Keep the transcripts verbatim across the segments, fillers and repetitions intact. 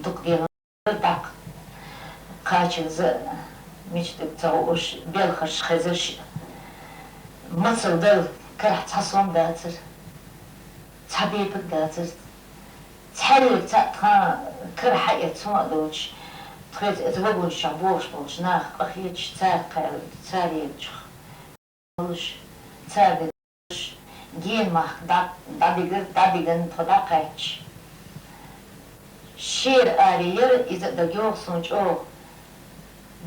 дукха дела дакъа. Кхачаза мичтаг ца гӀуш, белхаш хезаш, мацал дал карахь цхьа сом дацар, цхьа бепаг дацар. Цхьаьллиг цхьаъ тхан кара хьаэц хӀума а доцуш, тхоьца эца вагонаш чохь бохуш болчу наха къахеташ, цара кхаьллиг, цара еллачух. Олуш, цара дерш, гена махка дӀа-, дӀадигар, дӀадиган тхо дӀакхаьчча. Шера аре яра, иза а дагайогӀу суна чӀогӀа.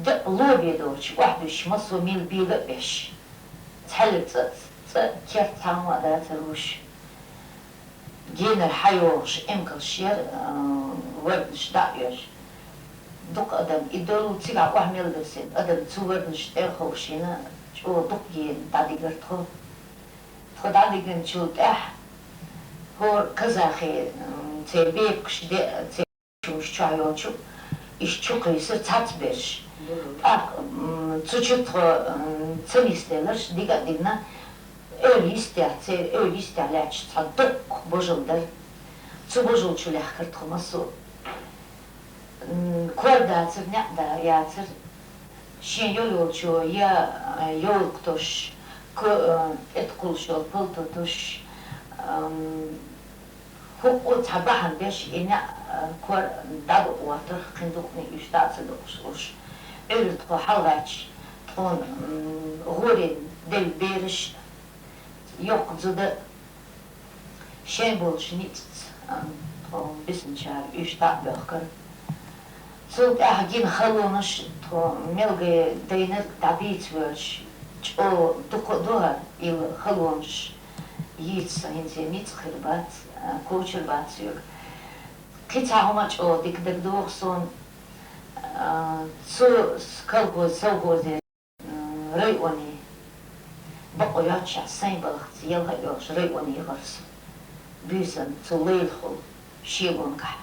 Декъ ло бен доцуш, охьадуьсуш, массо а мила бийла а беш. Цхьаьллиг цӀа, цӀа керт цхьаммо а дацар луш. Генара хьайогӀуш эмкалш яра, а, варданаш дӀа а оьжуш. Дукха адам, и долу цигахь охьа мел бесен адам цу варданаш тӀе а ховшийна, чӀогӀа дукха гена дӀадигар тхо. Тхо дӀадигначул тӀаьхьа хӀора казахе, м, церан бепигаш де, церан чумаш чохь йолчу, иштта чу кхийсира цхьацца берш. ТӀаккха, м, цу чу тхо, м, ца нисделларш, дига а дигна, эвла йистехь, церан эвла йистехь лаьтташ цхьа доккха божал дара. Цу божал чу лаьхкара тхо массо а. М, кор дацар, некъ да яцар. Шен йолчо я, э, йовлакх тосуш, ко-, э, тӀе кхуллуш йолу палто тосуш, ам, хӀуъу цхьа бахьана беш, и некъ, э, кор дӀадукъ ваттарх, кхин дукъ уьш дӀа а ца дукъуш уьш. Ӏуьйра тхо хьалагӀаьтташ, тхуна, м, гӀорин делла бераш, йоккха зуда, шайн болчу ницкъаца, а, тхо бисинчара уьш дӀа а боьхкара. Цул тӀаьхьа гина халонаш тхо мелгай дайнарг дӀабийца воьлча, чӀогӀа дукха а ду хӀара, ила халонаш йийца сан хӀинца ницкъ хир бац, а, кочар бац соьга. Кхин цхьа хӀума чӀогӀа дика дагадогӀу суна, а, цу с-, колхоз, совхозе М, районе бакъо йоццушехь, сайн балхаца ялха а йолуш районе яхара со. Буьйсанна цу лайлахула шелонгахь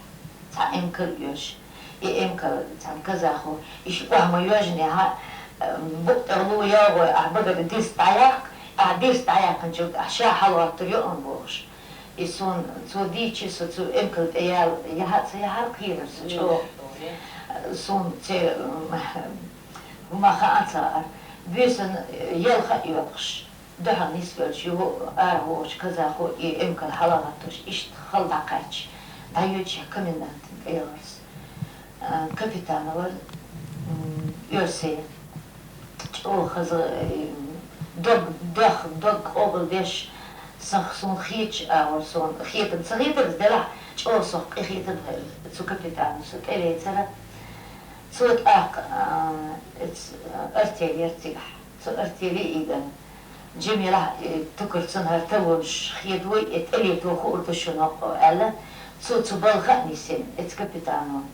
цхьа эмкал а оьшу. И эмкал цхьана казахо, иштта охьа ма йоьжнехьа, м, букъ тӀехула йогӀой, ахь багара дирст дӀаяккха, ахь дирст дӀаяьккхинчул тӀаьхьа ша хьалагӀоттур ю ан бохуш. И суна цо дийчи, со цу эмкал тӀе ял-, яхьа а ца яхьара кхерар со чӀогӀа. Суна церан, м, хӀума хаа ца хаьара. Буьйсанна ялха а йоькхуш, дуьхьал нисвелча, юха ара вогӀучу казахо и эмкал хьалагӀаттош, иштта хала дӀакхаьчча, дӀайоьдуш комендантан тӀе яхара со. А, Капитанова, м, Оьрсе. ЧӀогӀа хаза, э, дог, дох, дог къобалдеш, сах суна хеташ агӀор, суна хетам ца хетарца делахь, чӀогӀа сох къинхетам хир цу капитано со тӀелецара. Цо тӀаккха, а, эц, а, артель яра цигахь. Цу артеле а иган, жимелахь, э, тукар цунна хӀара талонаш хедавой, э, тӀелето хуур ду шуна, аьлла, цо цу балха а нисина, эц капитано.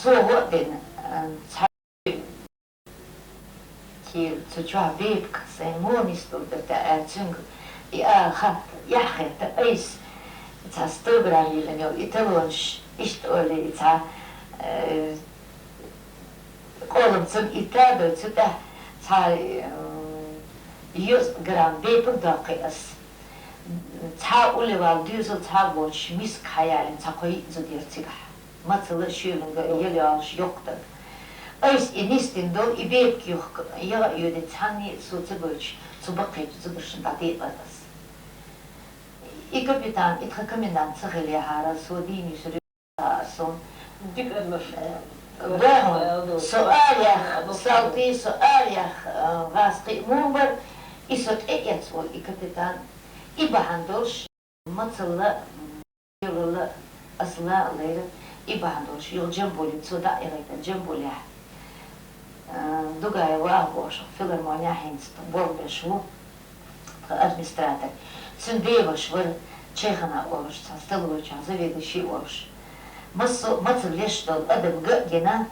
Цо гӀо а дина, а, цхьа Кийра цу чохь бепиг сайн муха нисдур дара те аьлла, цуьнга и ала хатта, эхь хетта айса, цхьа сто грамм йиллина йолу и талонаш, иштта олий, и цхьа, э, къоламцан итта а дой, цу тӀехь цхьа, э, юьзза грамм бепиг доккхий ас. Цхьа а уллевал доьзал цхьа а боцуш, миска хьаялийна цхьа кхо-йиъ зуда яра цигахь. Мацалла шоьлинга яла йолуш йоккха даг. Айса и нисдина долу, и бепиг юхка яха а йоьдина цхьанне а со ца гойтуш, цу баккхийчу зударшна дӀадекъара ас. И капитан, и тхан комендант ца хилехьара, со дийна юьсур ю со. Дика арнаш. Бохьун, со араяьхна, салтий, со араяьхна, а, гӀаз кхиъ муха бара, и со тӀеэцна волу и капитан, и бахьана долуш, мацалла, Йолалла, ас лан а лайра, и бахьана долуш, юха Джамбулин, цо дӀа а яхийтина Джамбулехь. А, Дугаев Ваха бохуш, филармонехь хӀинца болх беш ву, тхан администратор. Цуьнан деваш вара, Чайхана олуш, цхьа столовойчохь заведующий а волуш. Массо а мацалла еш долу адам ган а гина,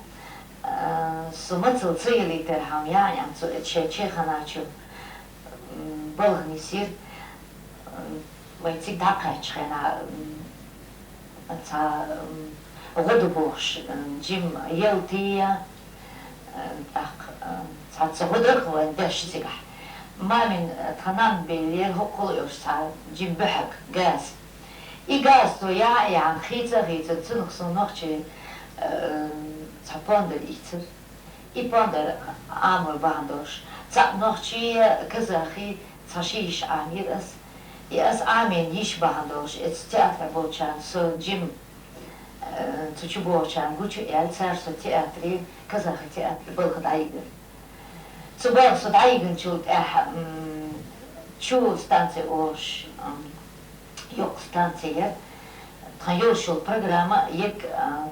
а, со мацалла ца ялийтархьама, яхь-яхь цо эцу шайн чайханачу, м, балха нисйира. М, вай цига дӀакхаьччу хенахь, м, цхьа, м, гӀо ду бохуш, м, жим ялтия, м, тӀаккха, м, цхьа ца гӀо дара вайн деш цигахь. Мамин, э, тхан нанна беллера хӀокхул а йолуш цхьа жим буьхьаг, газа. И газ цо яхьа а яьхьна, хийца а хийцана, цунах сона нохчий, э, цхьа пондар ийцар. И пондар Ӏамор бахьан долаш, цхьаъ нохчий, казахий, цхьа ши йиша Ӏамийра ас. И ас Ӏамийна йиша бахьан долаш, эцу театре болчарна со жима, э, цу чу бохучарна гуча а аьлла, цара со театре, казахий театре балха дӀайигар. Цу балха со дӀайигначул тӀехьа, м, Чу станци олуш, м, йоккха станци яр. Тхан йолуш йолу программа ерг, а,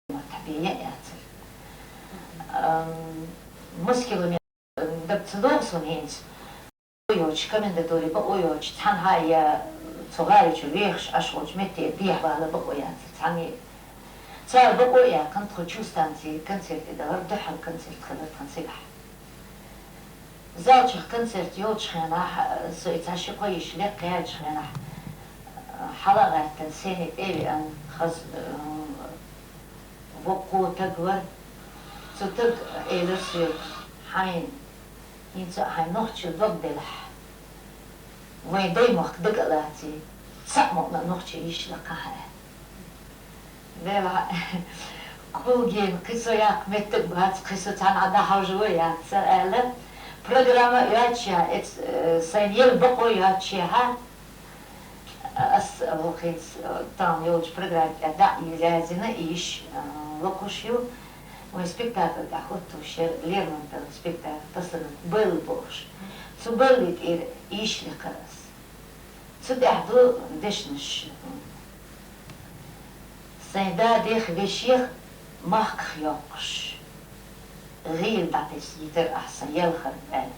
маттахь бен ян яцара. Ам, маса километр, ам, даг ца догӀу суна хӀинца. Бакъо йоцуш, комендатуре бакъо йоцуш, цхьанхьа я цу гӀали чу вехаш Ӏаш волчу метте дехьавала бакъо яцара цхьанне. Цара бакъо а яьккхина, тхо Чу станци концерте далар, дуьххьара концерт хилар тхан цигахь. Залчух концерт йолчу хенахь, со и цхьа ши-кхо йиша лекха яьллачу хенахь, хьала а гӀаьттина, сцени тӀе а веана, хаза, э, воккхо таг вара. Цу таг элира соьга: «Хьайн, хӀинца а хьайн нохчо дог делахь, вайн даймохк дага а лаций, цхьаъ мукъана а нохчий йиш лакхахьа», — аьлла. Делахь, кхул гена, кхин со яккха меттиг бац, кхин со цхьанхьа дӀахьожо а яц, аьлла, программа а йоццушехь, эц-, э, сайн елла бакъо а йоццушехь, ас вукхуьнца, э, тахана йолчу программа тӀехь дӀа а язъяьзина, и йиш, э, локхуш ю. Вайн спектакль тӀехь хӀуттуш яра Лермонтовн спектакль, тасана «Белла» бохуш. Цу «Белли» тӀера йиш лекхара ас. Цу тӀехь ду дешнаш. Сайн дадех, вешех махках йоккхуш, гӀийла дӀатесна йитира ахь сан ялхарг, аьлла.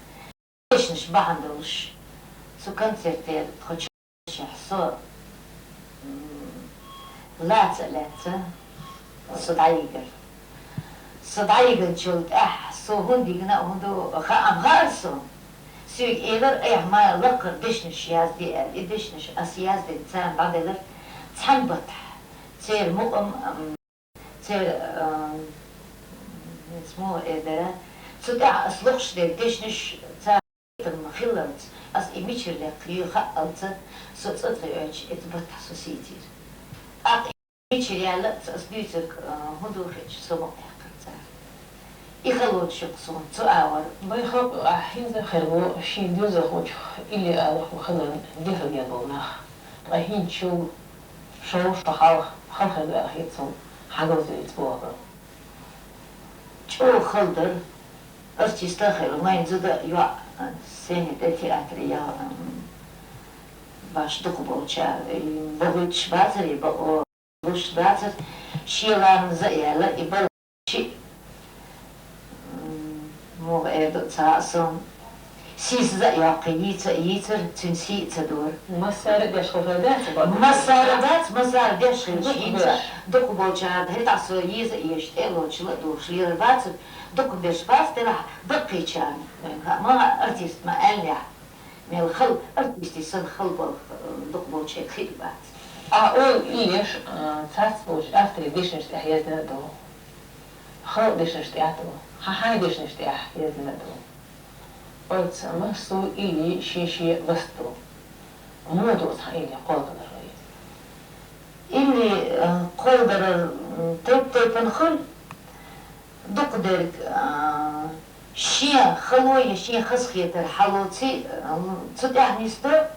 Дешнаш бахьана долуш, цу концертера тхо чу-, шехь со, м, лаца а лаьцна, со дӀайигара. Со дӀайиганчул тӀаьхьа со хӀунда йигна а, хӀунда хаам хаьара суна. Соьга элира, айхьа ма лакхара дешнаш язде аьлла. И дешнаш ас яздина, царна дӀаделира цхьана баттахь. Церан мукъам, ам, церан, ам, хӀинца муха эр дара, цу тӀехь ас лохуш дерг дешнаш цара там хиллалц, ас и мичара лекха ю хаалца, со цӀа ца йоьдуш, эцу баттахь со сийцира. ТӀаккха и мичара яьлла а ца ас дуьйцург, а, хӀун ду хеташ, со ма кхехкара цара. И халонаш ю-кх суна цу агӀор. Вайн халкъ юкъахь хӀинца а хир бу шен доьзалхочух илли алархо хиларна дехар деш болу нах. Ткъа хӀинцачул шовзткъа шо хьалха хала хир ду аьлла хета суна хьан говзаллица бохург. ЧӀогӀа хала дара. Артист а хилла, вайн зуда а йоӀ, а, сцени тӀе театре ял, м, баш дукхахболчара, и бохуьйтуш бацара, и бакъо луш бацара, шен ларамаза а яьлла, и бала шиъ, м, муха эр ду, ца хаьа суна. Сийсаза а йоккхий, йийца а йийцара, цуьнан сий а ца дора. Массара а деш хилла дац, бакъ? Массара дац, массара деш хилча, хӀинца дукхахболчара, хӀетахь со еза а езаш, тӀе а лоцуш, ла а духуш лелар бацара, дукхахберш бац, делахь, баккхийчарна. Ма артист ма аьллехь, мел хала, артистий санна хала болу, э, дукхахболчеран хир бац. Ахь олу иллеш, э, цхьацца болчу авторийн дешнаш тӀехь яздина а ду, халкъан дешнаш тӀехь а ду, хьан-хьайн дешнаш тӀехь яздина а ду. Оцу массо а илли шен-шен баст ду. Муха ду оцу хьан илли кхолладалар вай? Илли, э, кхолладалар, м, тайп-тайпана хуьлу. Дукхадерг, э, шен хало я шен хазахетар хьалоций, э, цу тӀехь нисдо,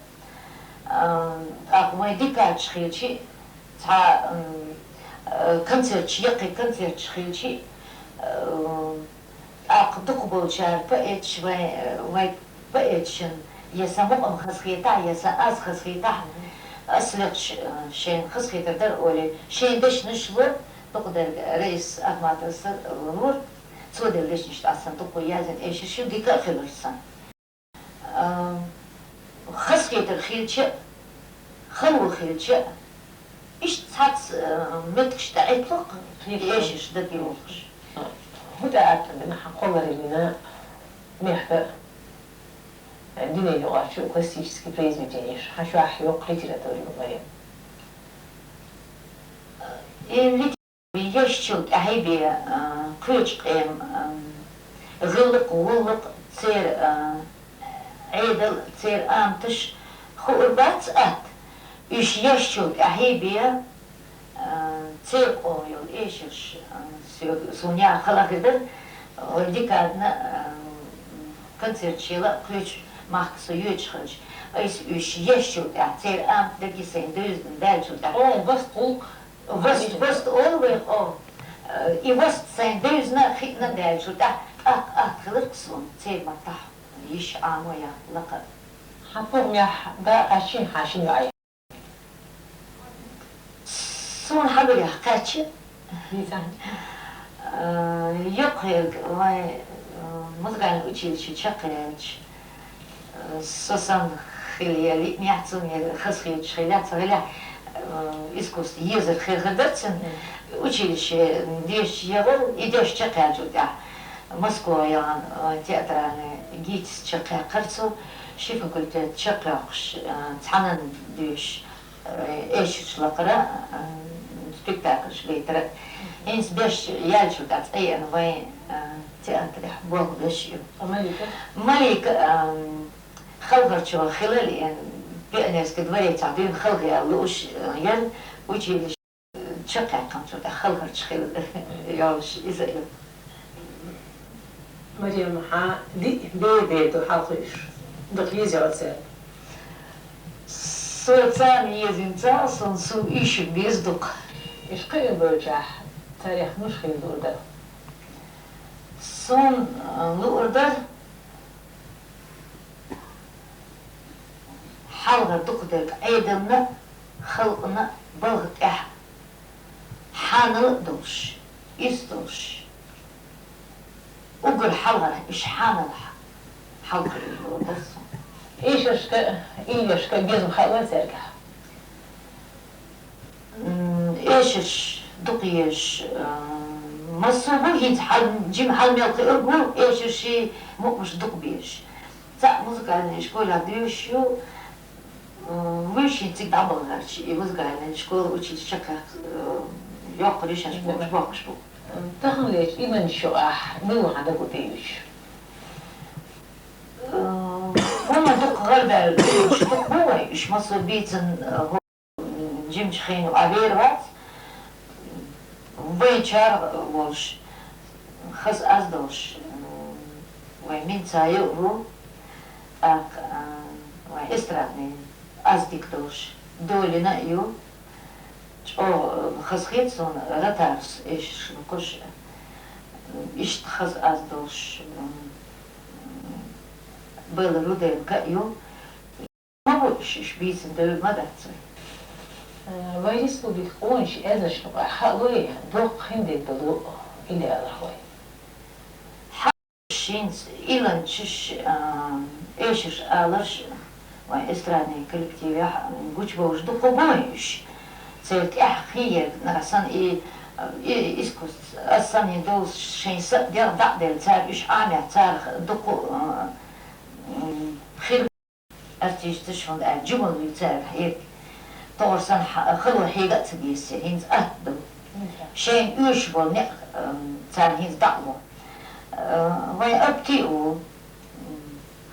э, тӀаккха вайн декадаш хилчий, цхьа, м, э, концерташ, яккхий концерташ хилчий, э, тӀаккха дукхахболчара поэташ вай, вай поэташна я сан мукъам хазахетахь, я сан аз хазахетахь, ас лекхаш, э, шайна хазахетар дара олий, шайн дешнаш ло, дукхадерг Раиса Ахматовас лора, цо делла дешнаш тӀехь сан дукха яздина эшарш ю, дика а хилира сан. А, хазахетар хилча а, хало хилча а, иштта цхьацца, а, меттигаш тӀе Ӏитталу-кх, эшарш дага йохуш. ХӀун тӀе атта дина хьан кхоллараллина мехка, а, дуьненаюкъарчу классический произведенеш, хьан чохь йоккха литература ю вайн? И литература ешчул тӀаьхьа бен, а, кхечу къеман, а, гӀиллакх, гӀуллакх, церан, а, Ӏедал, церан аматаш хуур бац атта. Уьш ешчул тӀаьхьа бе, а, церкъо йолу эшарш, а, со-, суна яха хала хир дара, вай декадна, а, концерт шела а кхечу махка со йоьдуш хилча, айса уьш ешчул тӀаьхьа, церан амат дагий сайн девзина даьллачул тӀаьхьа. О, васт гӀуллакх. Васт, васт олу вай, о. И васт сайн девзина а, хиъна а даьллачул тӀаьхьа, тӀаккха атта хиларх суна, церан маттахь йиш Ӏамо яхна лакха. Хьан пурмехь да кхаьччи хьан шина йоӀе? Суна хьан гурех кхаьчча? Дийца. Э, йоккхаерг вайн, э, музыкальный училище чекхъяьлча, э, со санна хила елли, мехь цунна хазахеташ хила, ца хила, э, искусство езар хир хир дара цуьнан. Училище дешча егӀар, и деш чекхъяьллачул тӀаьхьа Москва яхана, э, театральный ГИТИС чекхъяьккхира цо, ши факультет чекхйоккхуш, э, цхьаьна доьшуш, э, эшарш лакхара, э, спектакльш гайтара. ХӀинца беш яьллачул тӀаьхьа цӀа еана вайн, э, театрехь болх беш ю. А Малика? Малика, эм, хелхарчо хилла, э, пионерский дворецехь дуьйна хелхаяла лууш, э, яра, училище чекхъяьккхинчул тӀаьхьа хелхарча хилла йолуш иза ю. Марем, хьан диъ бер-бер ду хьалха уьш? Дукха еза йо церан? Со царна езина ца, суна, суна уьш беза дукха. Уьш кхиъна бевлчахь, царех муьш хила луур дара? Суна, а, луур дара, хьалхара дукха дерг Ӏедална а, халкъана а балха тӀехь хьанал а долуш, ис долуш. Уггар хьалхара уьш хьанал хьалха луур дара суна. Эшаршка а, уьйрашка а безам хаалой цаьргахь? М, эшарш дукха езаш, м, массо а бу, хӀинца хьал-, жима хьал мел кхиург ву, эшарший мукъамаш дукха безаш. Цхьаъ музыкальный школехь доьшуш ю, м, вуьйш хӀинца цига дӀабахарча, и музыкальный школа, училище чекхъяккха, м, йоккхур ю шаьш бохуш, бохкуш бу. Таханлерчу иманчу юкъахь мила ву хьан дагу тӀеюьйцуш? М, хӀума дукха гӀарабаьлла, уьш дукха бу вай, уьш массо а бийцина, э, жимачу хенахь вер вац, вайн чарах волуш, хаза аз долуш, вайн Минцаев а ву, тӀаккха, а, вайн эстрадный аз дика долуш, Долина а ю, чӀогӀа, а, хазахета суна Ратарус эшарш лукхуш, иштта хаза аз долуш, м, Белла Руденко а ю. Ма бу уьш, уьш бийцина девр ма дац вай. Э, вайн республикан къоначу эзаршна юкъахь хаалой, доккха хиндерг долу идеалаш вай? Хьан шинца иланчаш, а, эшарш аларш, вайн эстрадный коллективехь гучубовлуш дукха бу вайн уьш. Церан тӀехь хиерг нах санна и, и искусство, ас санна долуш шайн са а делла, дӀа а делла, цара уьш Ӏамехь, царах дукха, а, м, хир. Артисташ, хӀунда аьлча жималла ю цаьргахь ерг. ТохӀар санна хьа-, хало хьега а ца деза, хӀинца атта ду. Шайна оьшуш болу некъ, м, царна хӀинца дӀа а ло. Э, вайн Апти а ву, м,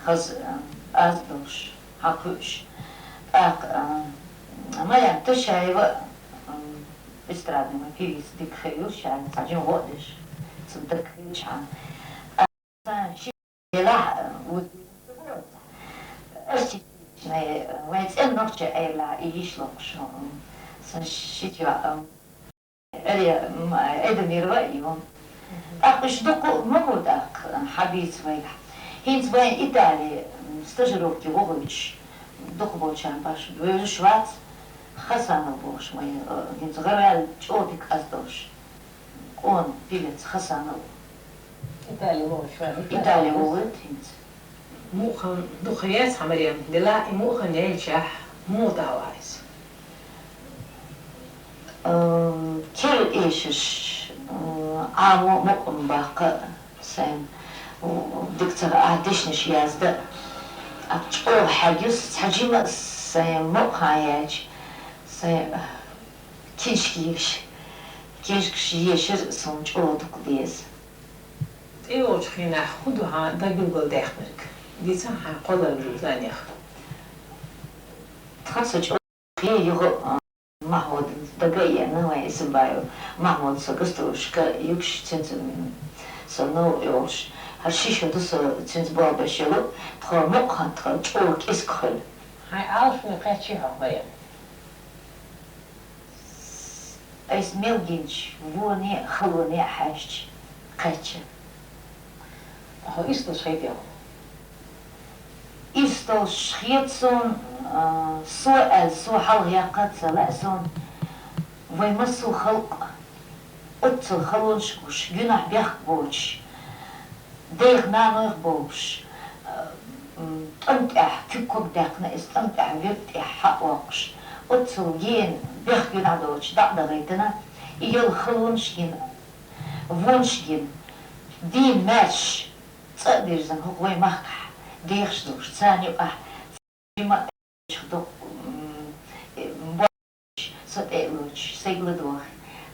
хаза, м, аз долуш, хьан кхуьуш. ТӀаккха, м, Марем Ташаева, м, эстрадный вайн певица дика хир ю, ша цхьа жима гӀо а деш, цунна дага хилчхьана. Сан ши делахь, а, ву-, артистичный, вайн цӀена нохчийн Ӏерлахь и йиш локхуш, м, сан ши чоа, м, Эре, м, Эдамирова а ю. ТӀаккха уьш дукха ма бу тӀаккха, хьан бийца вайгахь. ХӀинца вайн Итали, м, стажировке вогӀуьйтуш, дукха болчарна баш вевзаш вац, Хасанов бохуш вайн, э, хӀинца гӀараваьлла чӀогӀа дика аз долуш. Къона певец Хасанов. Итали вогӀуш вара. Итали вогӀуьйту хӀинца. Муха хан дукха яц хьан, Марем, делахь и муха хан яьлчахь, муха тӀе ваьлла иза? Э, кира эшарш, э, Ӏамо мукъам баккха а сайн, э, дика ца хаьа, дешнаш язда а, чӀогӀа хьегна ю, цхьа жима а сайн мукъа хан яьлча, сайн, э, книжка еш, книжкаш ешар суна чӀогӀа дукха деза. ТӀейогӀучу хенахь хӀун ду хьан дан билгалдаьккхинарг? Дийца хьайн кхоллараллин занех. Тхан со чӀогӀа Е, юха, а, Махьмуд дага а еана, вайн Исамбаев Махьмуд со гастролашка юкъе цуьнца, м, со новкъа йолуш. ХӀара ши шо ду со цуьнца болх беш йолу, тхо мукъа хан, тхо чӀогӀа кӀезиг хуьлу. Хьайн Ӏалашо кхаьчний хьо, Марем? Айса мел гинчу воне а, халоне а хьаьжча, кхаьчна. Хьо иштта долуш хета хьуна? Иштта долуш хета суна, а, со аьлла, со хьалха яккха а ца лаьа суна, вайн массо а халкъ оццул халонаш гуш, гуьнахь бехк боцуш, дайх-нанойх бовлуш, а, м, тӀам тӀехь куьг-ког даьккхина, иза тӀам тӀехь верг тӀехь хьаоккхуш, оццул гена бехк-гуьнахь доцуш дӀа а дахийтина, и йолу халонаш гина, вонаш гина, дийна маьрша, цӀа а дирзина хӀокху вайн махкахь дехаш долуш, царна юкъахь цима а доккху, м, э, бо-, со тӀе а лоьцуш, сайга ладогӀа,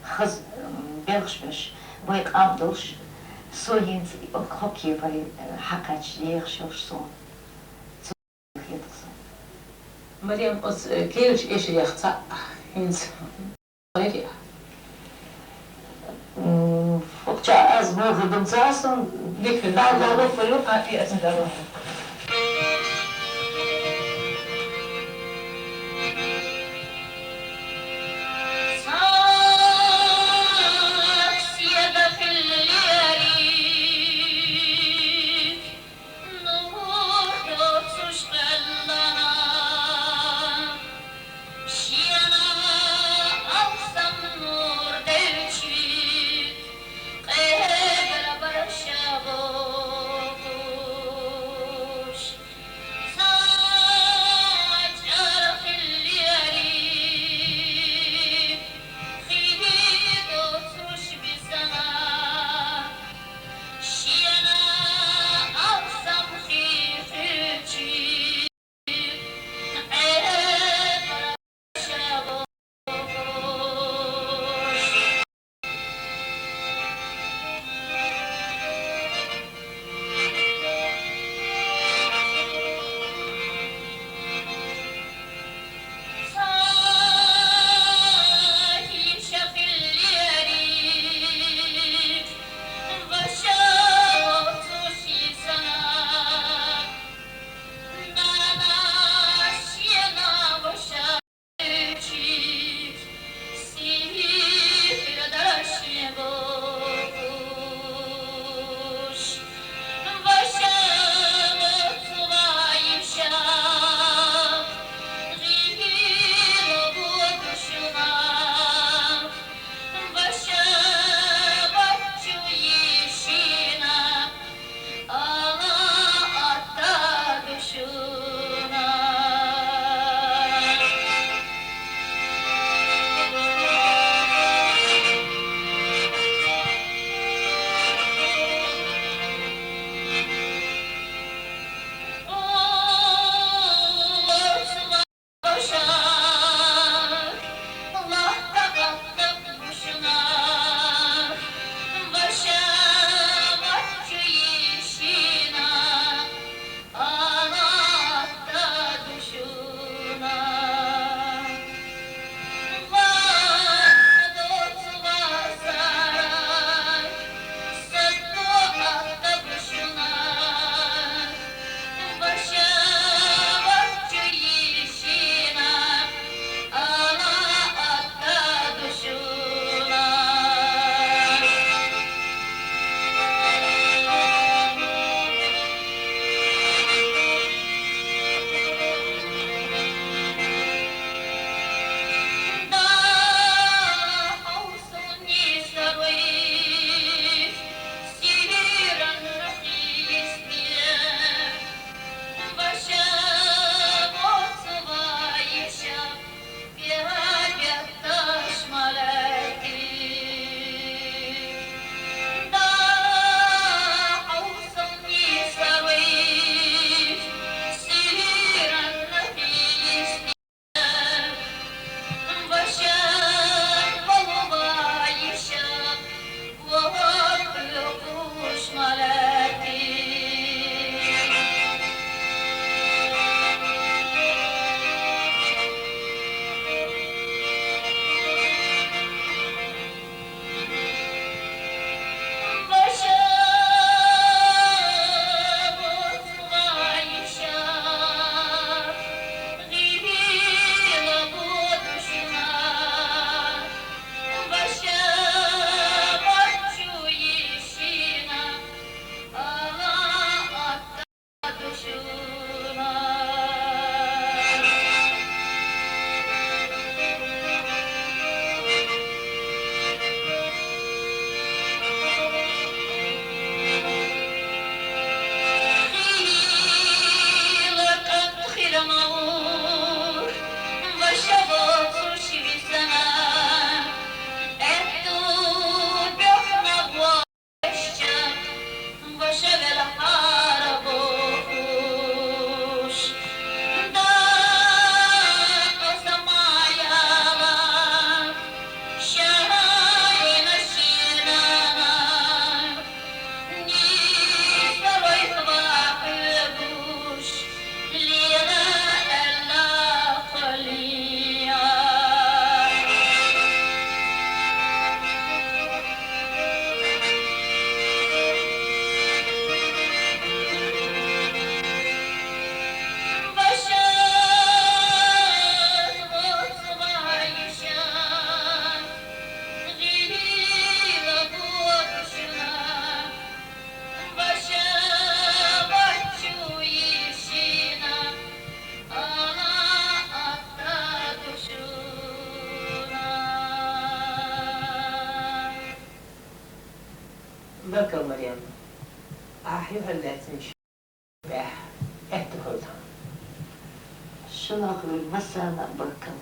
хаза, м, белхаш беш, вайн къам а долуш, со хӀинца и хӀокху кепара, э, хьакхаьчча дехаш йолуш суна. Цу хетарг суна. Марем, оцу, э, керлачу эшарех цхьаъ хӀинца. М, хӀокху чохь аз бохург ду ца суна, дика хир ду. Далла лоппа ю. А, и аса дала. Нур доцуш къелла, шена алсам нур девчуьйту, къегар барша боху. Баркал, Марьям. Ахьи хьаллаьцна ши бӀаь аьтту хьалтан. Шуна хьур массарна баркал.